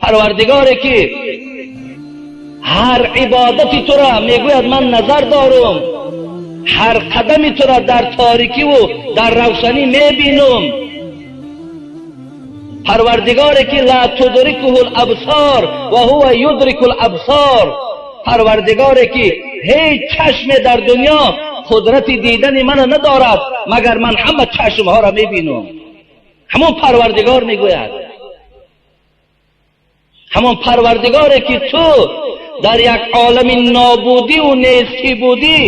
Парвардигоре ки ҳар ибодати тура мегӯяд ман назар дорам, ҳар қадами тура дар торикиву дар равшанӣ мебинам. Парвардигоре ки ла тудрикуҳу лабсор ва ҳува юдрику лабсор, Парвардигоре ки ҳеҷ чашме дар дунё қудрати дидани мана надорад, магар ман ҳама чашмҳоро мебинам. Ҳамон Парвардигор мегӯяд, ҳамон Парвардигоре ки ту дар як олами нобудиву нестӣ будӣ,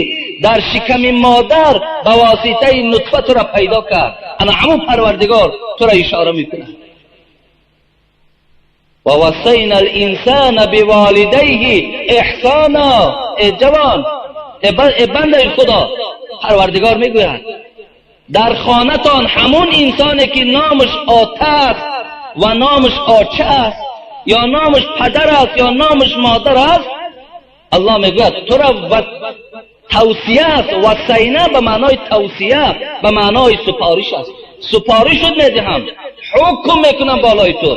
дар шиками модар ба воситаи нутфа тура пайдо кард, ана ҳамон Парвардигор тура ишора мекунад. Ва вассайна алинсана биволидайҳи эҳсона. Э ҷавон, э бандаи Худо, Парвардигор мегӯяд, дар хонатон ҳамон инсоне ки номаш ота аст ва номаш оча аст, ё номаш падар аст, ё номаш модар аст, Аллоҳ мегӯяд тура тавсия аст. Вассайна ба маънои тавсия, ба маънои супориш аст. Супоришут медиҳам, ҳукм мекунам болои ту.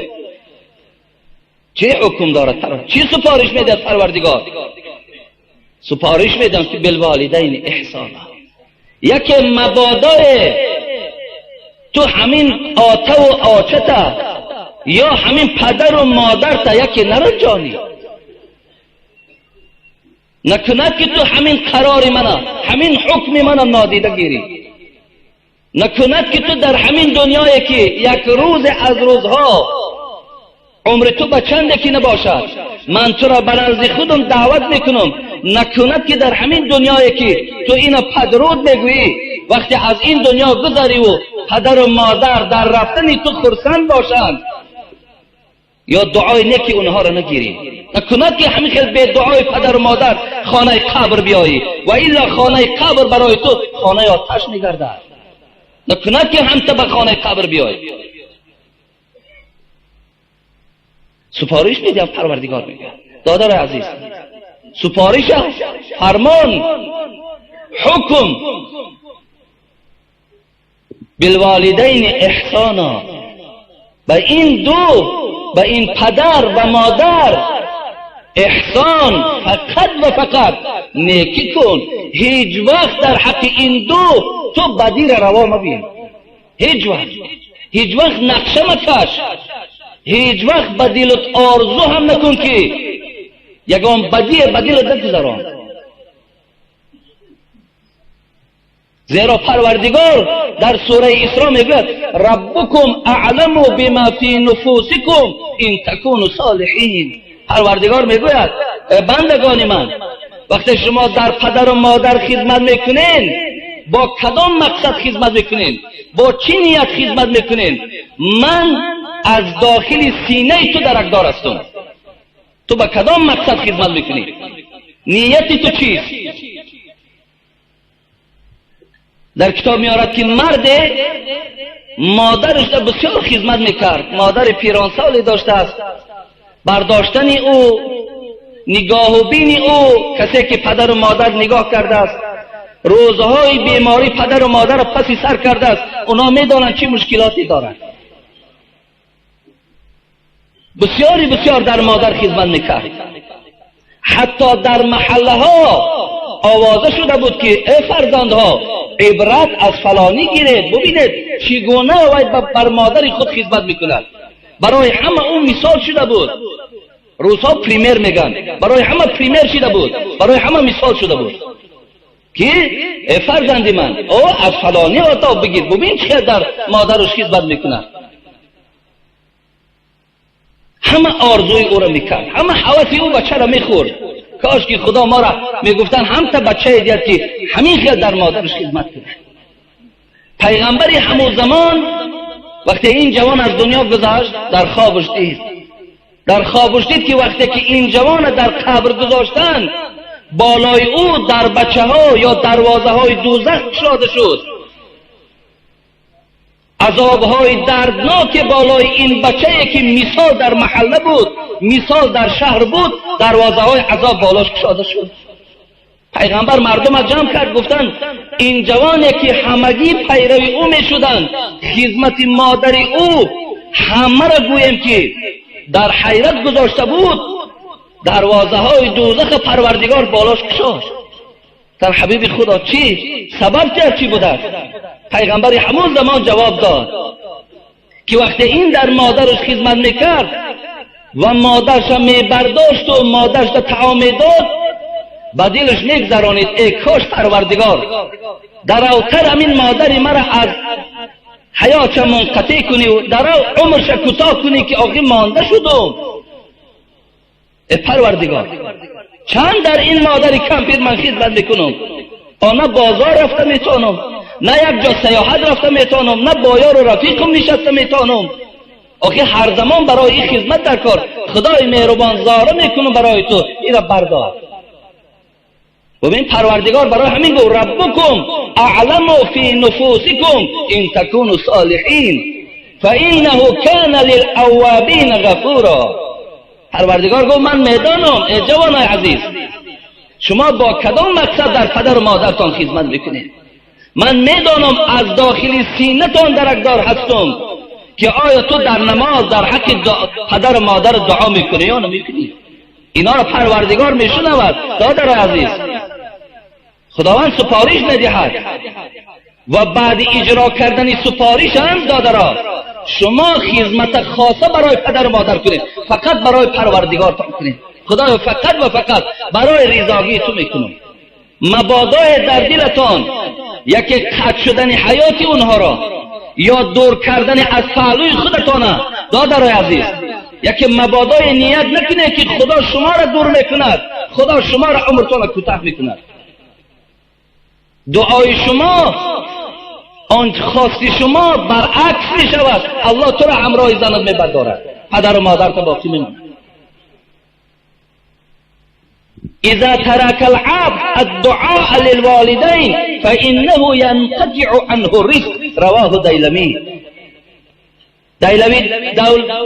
Чӣ ҳукм дорад? Чӣ супориш медиҳад Парвардигор? Супориш медиҳам ки билволидайни эҳсона. Яке мабодое ту ҳамин отаву очата ё ҳамин падару модарта яке наранҷонӣ, накунад ки ту ҳамин қарори мана, ҳамин ҳукми мана нодида гирӣ, накунад ки ту дар ҳамин дунёе ки як рӯзе аз рӯзҳо умри ту ба чанде ки набошад, ман туро ба назди худам даъват мекунам, накунад ки дар ҳамин дунёе ки ту ина падруд мегӯӣ, вақте аз ин дунё гузариву падару модар дар рафтани ту хурсанд бошанд ё дуои неки онҳоро нагирӣ, накунад ки ҳамин хел бедуои падару модар хонаи қабр биёӣ, ва илла хонаи қабр барои ту хонаи оташ мегардад. Накунад ки ҳамта ба хонаи қабр биёӣ. Супориш медиҳам, Парвардигор мегӯяд. Додари азиз, супориш аст, фармон, ҳукм. Билволидайни эҳсона, ба ин ду, ба ин падар ва модар эҳсон, фақат ва фақат некӣ кун. Ҳеҷ вақт дар ҳаққи ин ду ту бадира раво мабин. Ҳеҷ вақт, ҳеҷ вақт нақша макаш, ҳеҷ вақт ба дилат орзу ҳам накун ки ягон бадие ба дилат нагузарон. Зеро Парвардигор дар сураи Исро мегӯяд: раббукум аъламу бима фи нуфусикум ин такуну солиҳин. Парвардигор мегӯяд: бандагони ман, вақте шумо дар падару модар хизмат мекунед, бо кадом мақсад хизмат мекунед, бо чӣ ният хизмат мекунед, ман аз дохили синаи ту даракдор ҳастам. Ту ба кадом мақсад хизмат мекунӣ, нияти ту чист? Дар китоб меорад ки марде модарашро бисёр хизмат мекард. Модари пиронсоле доштааст. Бардоштани ӯ, нигоҳу бини ӯ, касе ки падару модар нигоҳ кардааст, рӯзҳои беморӣ падару модарро паси сар кардааст, онҳо медонанд чӣ мушкилоте доранд. Бисёри бисёр дар модар хизмат мекард. Ҳатто дар маҳаллаҳо овоза шуда буд ки э фарзандҳо, ибрат аз фалонӣ гиред, бубинед чӣ гуна вай бар модари худ хизмат мекунад. Барои ҳама ӯ мисол шуда буд. Рӯзҳо пример мегӯянд, барои ҳама пример шуда буд, барои ҳама мисол шуда буд ки э фарзанди ман, о аз фалонӣ одоб бигир, бубин чӣ дар модараш хизмат мекунад. Ҳама орзуи ӯро мекард, ҳама ҳаваси ӯ бачаро мехӯрд. Кош ки Худо моро мегуфтанд ҳамта бачае диҳад ки ҳамин хел дар модараш хизмат кунад. Пайғамбари ҳамун замон вақте ин ҷавон аз дунё гузашт, дар хобаш дид, дар хобаш дид ки вақте ки ин ҷавона дар қабр гузоштанд, болои ӯ дар бачаҳо ё дарвозаҳои дӯзах кушода шуд. Азобҳои дардноке болои ин бачае ки мисол дар маҳалла буд, мисол дар шаҳр буд, дарвозаҳои азоб болош кушода шуд. Пайғамбар мардума ҷамъ кард, гуфтанд: ин ҷавоне ки ҳамагӣ пайрави ӯ мешуданд, хизмати модари ӯ ҳамаро гӯем ки در حیرت گذاشته بود، دروازه های دوزخ پروردگار بالاش کشاد. در حبیب خدا چی؟ سبب چی بوده؟ پیغمبر همون زمان جواب داد که وقتی این در مادرش خدمت میکرد و مادرش میبرداشت و مادرش طعام میداد، به دلش میگذرانید ای کاش پروردگار در اوتر همین مادری مرا از حیاتش منقطع کنی و در عمرش کوتاه کنی که آخی مانده شدم. ای پروردگار چند در این مادری کمپیر من خدمت میکنم، نه بازار رفته میتونم، نه یک جا سیاحت رفته میتونم، نه با یار و رفیقم نشسته میتونم. آخه هر زمان برای این خدمت در کار خدای مهربان زاره میکنم برای تو، این را بردار. ببین پروردگار برای همین گفت ربکم اعلم فی نفوسکم ان تکونوا صالحین فانه کان للاوابین غفورا. پروردگار گفت من میدانم ای جوانای عزیز، شما با کدام مقصد در پدر و مادرتان خدمت میکنید. من میدانم از داخل سینه‌تان درکدار هستم که آیا تو در نماز در حق پدر و مادر دعا میکنی یا نمیکنی. اینا را پروردگار میشنود. دادر عزیز، خداوند سپارش میدهد و بعد اجرا کردن سپارش هم دادرا شما خدمت خاصه برای پدر و مادر کنید، فقط برای پروردگار کنید. خدایا فقط و فقط برای رضاگی تو میکنم. مبادا در دلتان یکی قطع شدن حیات اونها را یا دور کردن از پهلوی خودتانه، دادرای عزیز، یکی مبادای نیت نکنه که خدا شما را دور میکند، خدا شما را عمرتان را کوتاه میکند. دعای شما، آن خواستی شما برعکس میشود. الله تو را همراه زنت میبردارد، پدر و مادرت باقی میماند. اذا ترك العبد الدعاء للوالدين فإنه ينقطع عنه الرزق. رواه دیلمی.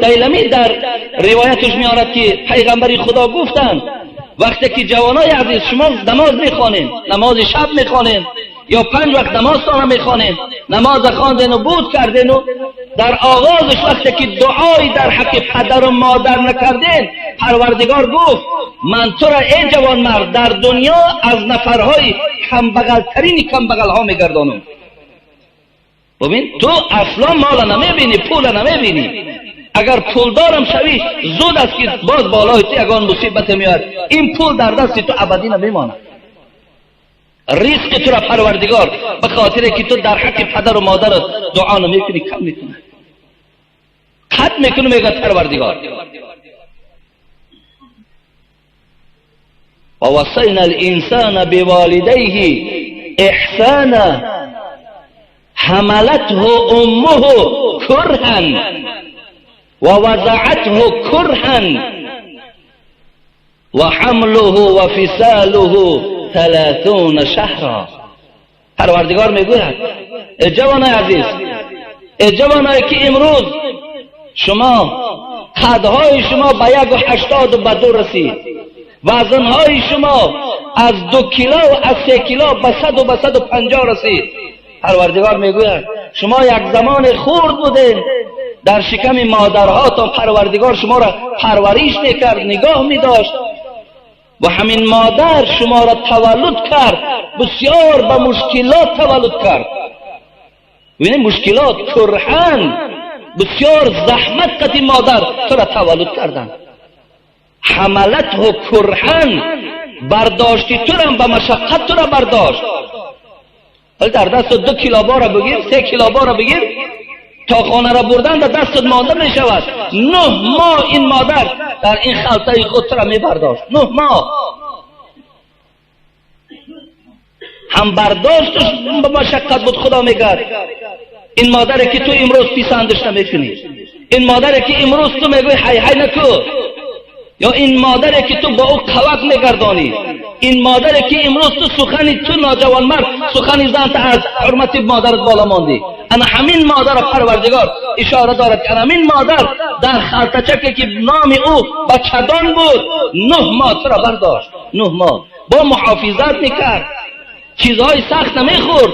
دیلمی در روایتش میآورد که پیغمبر خدا گفتند وقتی که جوانای عزیز شما نماز میخوانین، نماز شب میخوانین یا 5 وقت نماز تان میخوانین، نماز خواندین و بود کردین و در آغازش وقتی که دعای در حق پدر و مادر نکردین، پروردگار گفت من تو را ای جوان مرد در دنیا از نفرهای کمبغلترین کمبغلها میگردانم. ببین تو اصلا مال نمیبینی، پول نمیبینی، اگر پولدارم شوی زود است که باز بالای تو یگان مصیبت میاد، این پول در دست تو ابدی نمیماند. رزق تو را پروردگار به خاطر که تو در حق پدر و مادرت دعا نمیکنی کم میکنه، قطع میکنه، میگه پروردگار. و وصینا الانسان بوالدیه احسانا حملته امه کرها و وضعته کرها و حمله و فصاله 30 شهرا. پروردگار میگوید ای جوانای عزیز، ای جوانایی که امروز شما قدهای شما به 1.82 رسید، وزنهای شما از 2 کیلو و از 3 کیلو به 100 و به 150 رسید. پروردگار میگوید شما یک زمان خرد بودین، در شکم مادرهاتان پروردگار شما را پرورش میکرد، نگاه میداشت و همین مادر شما را تولد کرد، بسیار به مشکلات تولد کرد. ببینید مشکلات کرهن، بسیار زحمت قطی مادر تو را تولد کردن. حملته کرهن، برداشتی تو را به مشقت تو را برداشت. ولی در دست 2 کیلو بار بگیر، 3 کیلو بار بگیر، تا خانه را بردن در دستت مانده می شود. 9 ماه این مادر در این خلطه خود را می برداشت. 9 ماه هم برداشتش به مشقت بود. خدا میگه این مادره که تو امروز پیسندش نمیکنی، این مادره که امروز تو میگوی حی حی نکو، یا این مادره که تو با او قوت میگردانی، این مادره که امروز تو سخنی تو ناجوان مرد سخنی زن از حرمت مادرت بالا ماندی. انا همین مادر پروردگار اشاره دارد که همین مادر در خلطچکی که نام او بچدان بود 9 ماه تو را برداشت. 9 ماه با محافظت میکرد، چیزهای سخت نمیخورد،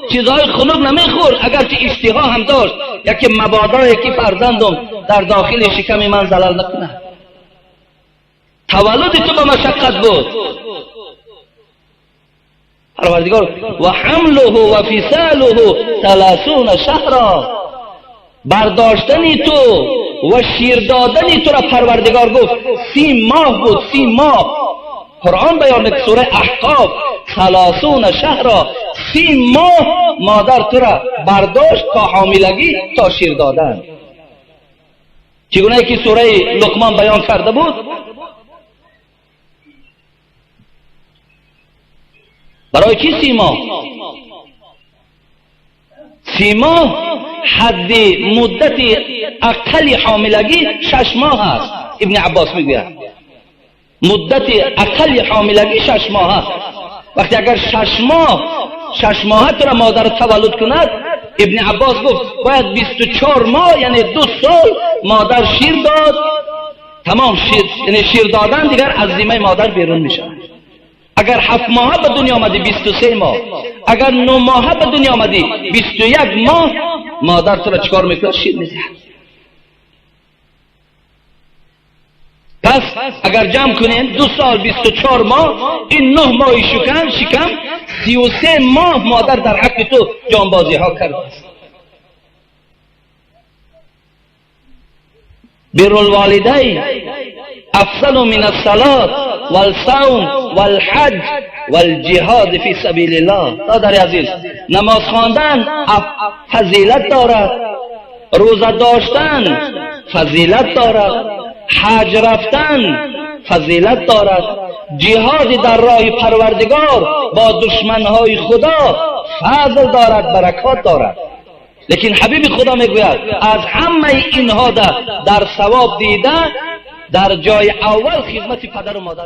چیزهای خنک نمیخورد، اگرچه اشتها هم داشت، یکی مبادا یکی فرزندم در داخل شکم من زلل نکنه. تولد تو به مشقت بود. پروردگار و حمله و فصاله 30 شهرا، برداشتنی تو و شیر دادنی تو را پروردگار گفت 30 ماه بود. 30 ماه. قرآن بیان میکنه سوره احقاف 30 شهرا، 30 ماه مادر تو را برداشت تا حاملگی تا شیر دادن. چگونه که سوره لقمان بیان کرده بود. برای چی 30 ماه؟ 30 ماه حد مدت اقل حاملگی 6 ماه است. ابن عباس میگوید مدت اقل حاملگی 6 ماه است. وقتی اگر 6 ماه تو را مادر تولد کند، ابن عباس گفت باید 24 ماه یعنی 2 سال مادر شیر داد. تمام شیر، یعنی شیر دادن دیگر از ذمه مادر بیرون میشه. اگر 7 ماه به دنیا آمدی 23 ماه، اگر 9 ماه به دنیا آمدی 21 ماه مادر تو را چیکار میکنه؟ شیر میده. پس اگر جمع کنیم 2 سال 24 ماه، این 9 ماه شکم 33 ماه مادر در حق تو جانبازی ها کرده است. بر الوالدین افضل من الصلاة والصوم والحج والجهاد فی سبیل الله. دادر عزیز، نماز خواندن فضیلت دارد، روزه داشتن فضیلت دارد، حج رفتن فضیلت دارد، جهاد در راه پروردگار با دشمنهای خدا فضل دارد، برکات دارد. لیکن حبیب خدا میگوید از همه اینها در ثواب دیده در جای اول خدمت پدر و مادر.